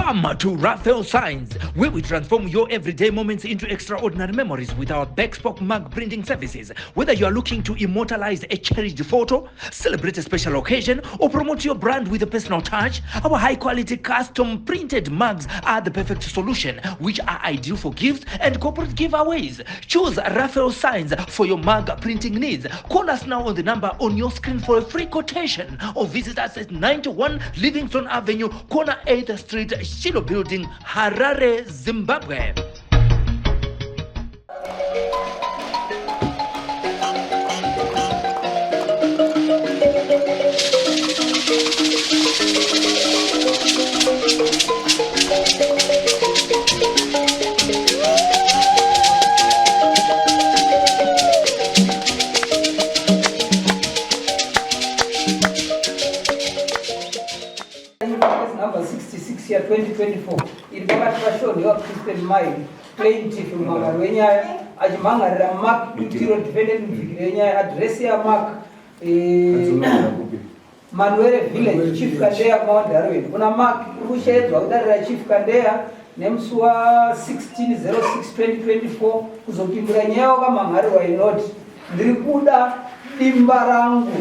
Come to Raphael Signs, where we transform your everyday moments into extraordinary memories with our bespoke mug printing services. Whether you are looking to immortalize a cherished photo, celebrate a special occasion, or promote your brand with a personal touch, our high quality custom printed mugs are the perfect solution, which are ideal for gifts and corporate giveaways. Choose Raphael Signs for your mug printing needs. Call us now on the number on your screen for a free quotation or visit us at 91 Livingston Avenue, corner 8th Street, Shiloh Building, Harare, Zimbabwe. Number 66 ya 2024 iri pakati paShonhiwa Crispin Mile plaintiff mumhan'ari wenyaya achimhan'arira Mark Dutiro defendant mupikiri wenyaya adresi yaMark eh, Manuere Village Chief Kandeya kuMount Darwin kuna Mark uri kushevedzwa kudarira Chief Kandeya nemusi wa 1606 2024 kuzopindura nyaya wakamhan'arirwa inoti ndiri kuda dimba rangu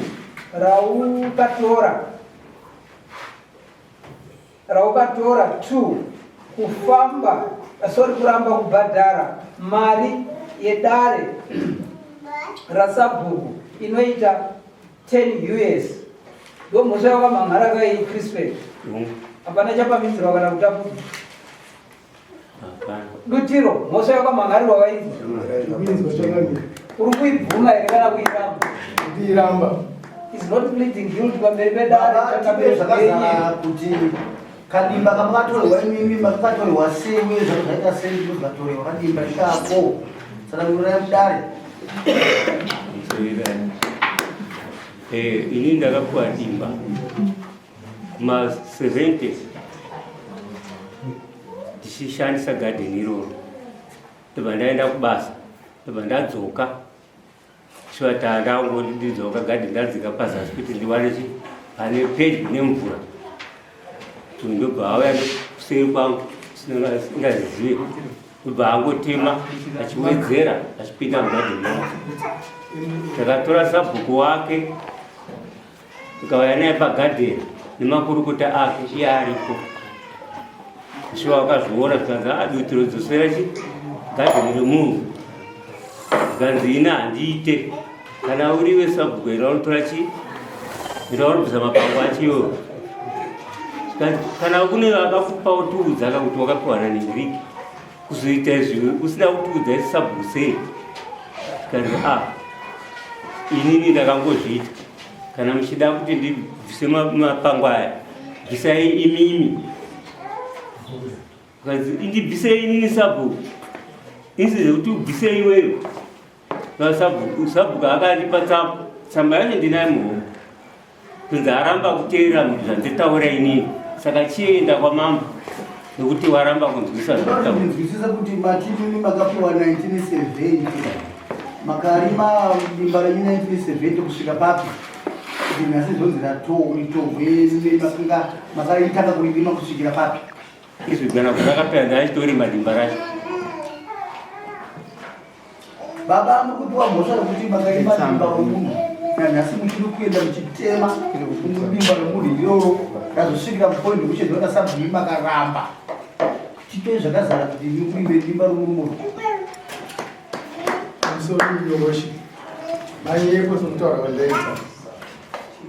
raukatora raukatora 2 kufamba sorry kuramba kubhadhara mari yedare rasabhuku inoita 10 us ndomhosva yawakamhan'ara kai Crispin hapana chapamidzirwa kana kutapudzwa Dutiro, mhosva yakamhan'arirwa vainzi uri kuibvuma here kana kuiramba? Kuiramba. Is not pleading guilty pamberi pedare. Zvakazara kuti kadimba kamakatorerwa imimi makatorerwa sei uye zvako zvaita sei kuti zvikatorerwa kadimba ikako tsanangurai mudare. Eh, ini ndakapuwa dimba kuma 70 ndichishandisa gadheni iroro ndobva ndaenda kubasa ndobva ndadzoka shuwa tandangoti ndidzoka gadheni ndadzika pazasi kuti ndiwane chi pane pedyo nemvura uyu ndobva auya kuseri kwangu singazive ndobva angotema achiwedzera achipinda mugadheni mangu takatora sabhuku wake Tikauya naye pagadheni nemakurukota ake iye aripo. Shuwa wakazviona zvikanzi adutiro ah, dzosera chi gadheni remunhu. Zvikanzi ini handiite kana uriwe sabhuku enda unotora chi enda unobvisa mapango acho iwewe. Zvikanzi kana kune vakakupa utiudza kakuti wakapiwa naningiriki kuzoita izvi usina kutiudza isi sabhuku sei zvikanzi a ah, inini ndakangozviita kana muchida kuti ndibvise mapango aya bvisai imimi zvikanzi indibvisei inini sabhuku insize kuti ubvise iweyo sabhuku akandipa tsamba tsamba yacho ndinayo muhomwe kunzi aramba kuteerera zvanditaura inini saka chienda kwamambo nekuti waramba kunzwisa zvakunzwisisa kuti matimi makapiwa 1970 makarima dimba renyu 1970 kusvika papi kuti nhasi zvonzi ratoritogwe makanga makaitanga kuririma kusvikira papi izvi gana kurakapera ndaichitorima dimba racho Baba mukupiwa mhosva yekuti makaimba dimba romunhu nanhasi muchiri kuenda muchitema dimba romunhu iroro razosvikira mupoindi yekuchedwa nasabhii makaramba chitoi zvakazara kuti imi kuimbe dimba romurume Pamusoro your worship. Manyepo sokutaura kwandaita.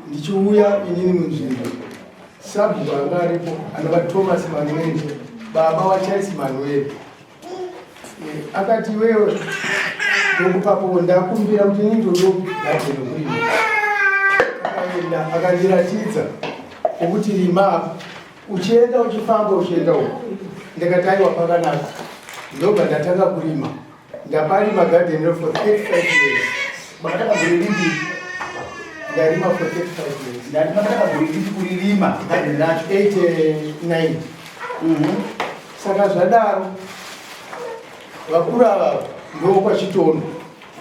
Ndichiuya inini munzvimbo. Sabhuku anga aripo anova Thomas Manuel, baba waCharles Manuel. Eh, akati iwewe ndokupapo ndakumbira kuti ini ndodo gadheni kurima akaenda akandiratidza pokuti rima apa uchienda uchifamba uchienda uko ndikati aiwa pakanaka ndobva ndatanga kurima ndaparima gadheni ro for 35 years makatanga gore ripi ndarima for 35 years ndati makatanga gore ripi kuririma gadheni racho 89 Saka zvadaro vakuru ava ndokwachitono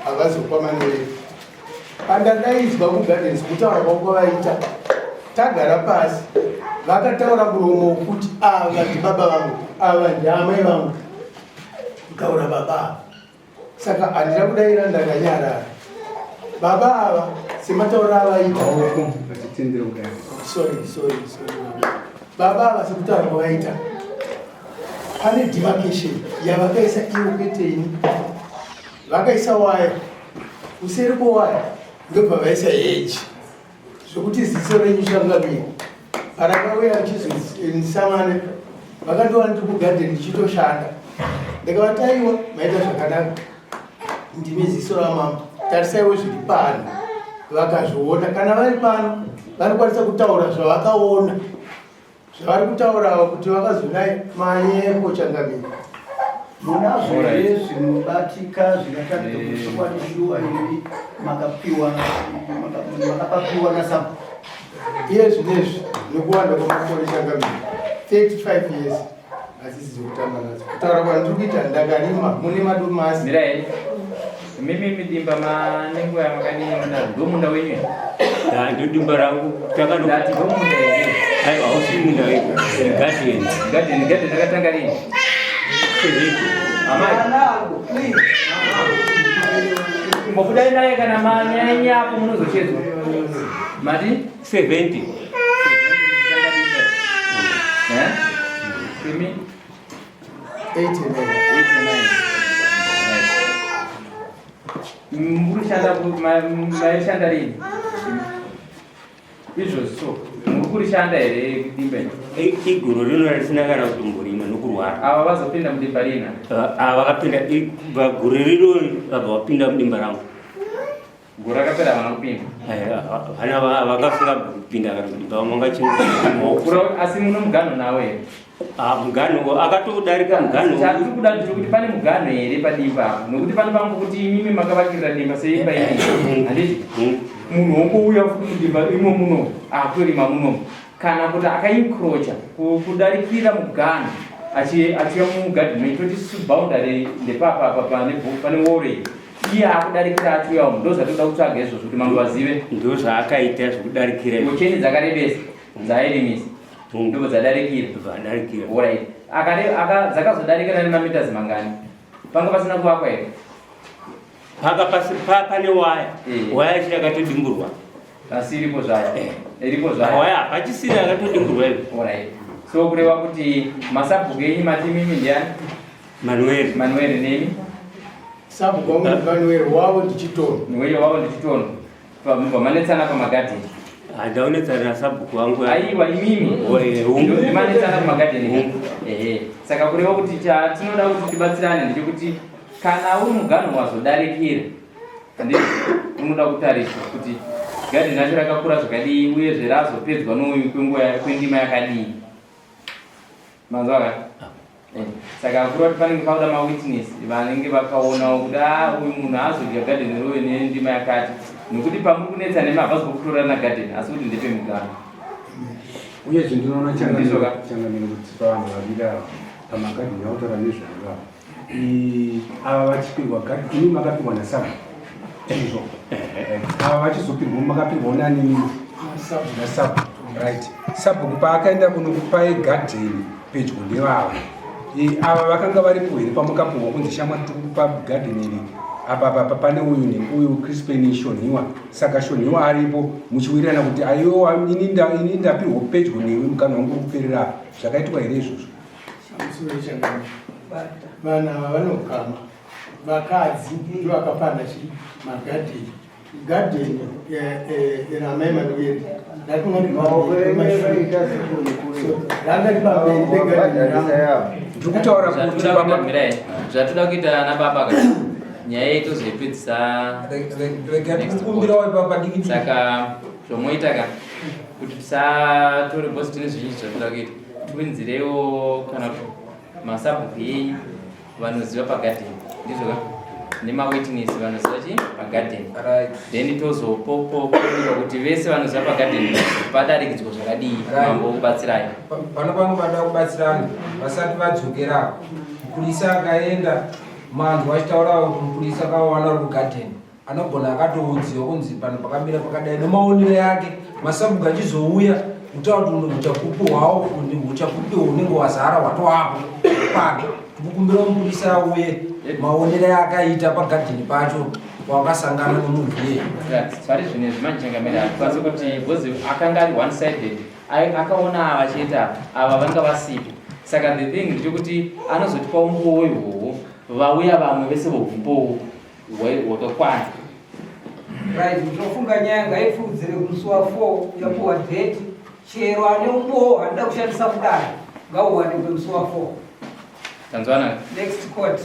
havazi kwaManuel. Pandadaidzwa kugarden sekutaura kwavo kwavaita tagara pasi. Vakataura muromo wokuti ava ndibaba vangu, ava ndiamai vangu, kutaura baba ava. Saka handina kudaira, ndakanyarara. Baba ava sematauriro avaita, sorry, sorry, sorry, baba ava sekutaura kwavaita, pane demarcation yavakaisa ivo kwete ini. Vakaisa waya kuseri kwewaya, ndobva vaisa heji, zvekuti ziso renyu changamire parakauya richizondisamane. Vakandiwana ndiri kugadheni ndichitoshanda. Ndikavati, "Aiwa, maita zvakanaka, ndimi ziso ramambo, tarisaiwo zviri pano." Vakazviona. Kana vari pano vanokwanisa kutaura zvavakaona. Zvavari kutaurawo kuti vakazodai manyepo, changamire. Munazvo here zvinobatika zvingataridza kuti chokwadi shuwa imi makapiwa, makapapiwa nasabhuku? Iye zvinezvi nekuwanda kwamakore, changamire, 35 years hadzisi dzekutamba nadzo. Kutaura kwandiri kuita, ndakarima mune madomasi. Mirai. Mimi midimba manenguva yamakadini munda ndo munda wenyu here? Ah, ndodimba rangu. Ndati ndo munda here? Aiwa, hausi munda wedu, garden. Garden, garden rakatanga rini? Amai. Vanangu, please. Mbobudai naye kana manyanya apo munozochedzwa. Mati? 70. Eh? Imi? 89. 89. Muri kushanda maishanda rini? Izvozvi so muri kurishanda here dimba iri? Igoro rino risina kana kutomborima nokurwara. Ava vazopinda mudimba rina? Ah, vakapinda kubva gore rino, vabva vapinda mudimba rangu. Gore rakapera havana kupinda. Vana vangafunga kupinda kana mudimba vamwe. Asi muno muganho nawo here? Muganho akatodarika muganho. Chatiri kuda ndiri kuti pane muganho here padimba apo, nokuti pane pangu kuti imimi makavakirira dimba seimba ini, handiti? Munhu wongouya futi mudimba imo muno akutorima muno, kana kuti akaencroacha kudarikira muganho achiuya mugadheni menyu. Toti boundary ndepapa apa pane wall iyi, iye akudarikira achiuya umu. Ndo zvatinoda kutsvaga izvozvo kuti mambo vazive. Ndo zvaakaita zvekudarikira izvo. Cheni dzakarebesa dzaairimisa ndobva dzadarikira. Vadarikira. Alright. Dzakazodarikira nemameters mangani? Panga pasina kuvakwa here? Paka pasi pane waya. Waya yacho yakatodimburwa. Asi iripo zvayo? Iripo zvayo. Waya hapachisina, yakatodimburwa iyo. Alright. So kureva kuti masabhuku enyu mati mimi ndiani? Manuel. Manuel, nemi? Sabhuku wangu Manuel, wavo ndichitono. Niweyo wavo ndichitono. Mubva manetsana pamagadheni. Handaonetsana nasabhuku wangu. Aiwa, imimi. Hungu. Manetsana pamagadheni. Ehe. Saka kureva kuti chatinoda kuti tibatsirane ndechekuti kana uri muganho wazodarikira, handiti unoda kutariswa kuti gadheni racho rakakura zvakadii, uyezve razopedzwa nouyu kwenguva kwendima yakadii? Manzwa ka? Saka kureva kuti panenge pauda mawitness vanenge vakaonawo kuti a uyu munhu haazodya gadheni royo nendima yakati, nokuti pamuri kunetsa nemi hapasi pokutorana gadheni, asi kuti ndepemugano. Uyezve ndinoona Ndizvo ka? changamire kuti pavanhu vaviri ava pamagadheni autaura nezvavo ava, ava vachipirwa gadheni, imi makapirwa nasabhuku, izvo ava vachizopirwa makapirwawo nani? Nasabhuku, right. Sabhuku paakaenda kunokupai gadheni pedyo nevavo, ava vakanga varipo here pamakapiwa kunzi, "Shamwari, tiri kukupa gadheni iri apa apa pane uyu neuyu Crispin Shonhiwa"? Saka Shonhiwa aripo muchiwirirana kuti, "Aiwa, ini ndapirwa pedyo newe, muganho wangu uri kuperera apa"? Zvakaitwa here izvozvo? Pamusoro, changamire, vanhu ava vanogama vakadzi ndo vakapanda chi magadheni. Gadheni ramai Manueri rakunga ranga ri pamberi pegadheni rangu. Ndiri kutaura kuti Zvatoda kuita, mirai, zvatoda kuita nababa ka, nyaya iyi tozoipedzisa Rega next tikukumbirawo ipapa diki. Saka zvomoita ka, kuti tisatore bhosi, tine zvizhinji zvatoda kuita, tiwinzirewo kana kuti masabhuku yenyu vanoziva pagadheni, ndizvo ka, nemawitness vanoziva chi pagadheni. Then tozopopoika kuti vese vanoziva pagadheni padarikidzwa zvakadii. Mambo kubatsirai. Pano pangu vada kubatsirana vasati vadzokera. Mupurisa akaenda, manzwa achitaura kuti mupurisa akawawana uri kugadheni, anogona akatoudziwa kunzi pano pakamira pakadai nemaonero yake. Masabhuku achizouya. Kutaura kuti uchapupu hwawo uchapupu hunenge hwazara hwatoapo pake. Tikukumbira mupurisa auye maonero akaita pagadheni pacho wakasangana nemunhu iyeye. Pari zvino izvi manje changamire hatikwanisi kuti because akanga ari one sided akaona ava chete ava vanga vasipo saka the thing ndechekuti anozotipa umbowo ihwohwo vauya vamwe vese voumbowo hwakakwana. Right, ndinofunga nyaya ngaipfuudzire kumusi wa 4 yapuwa date chero ane umbowo anoda kushandisa kudare ngauwanikwe musi wa 4. Tanzwana. Next court.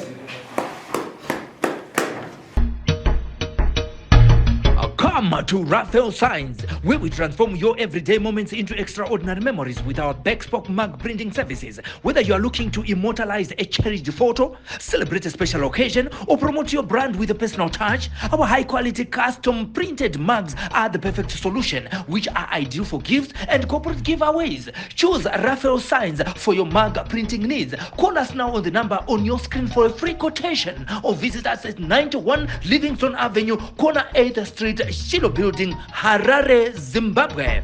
Come to Raphael Signs, where we transform your everyday moments into extraordinary memories with our Backspoke mug printing services. Whether you are looking to immortalize a cherished photo, celebrate a special occasion, or promote your brand with a personal touch, our high quality custom printed mugs are the perfect solution, which are ideal for gifts and corporate giveaways. Choose Raphael Signs for your mug printing needs. Call us now on the number on your screen for a free quotation or visit us at 91 Livingston Avenue, corner 8th Street, Shiloh Building, Harare, Zimbabwe.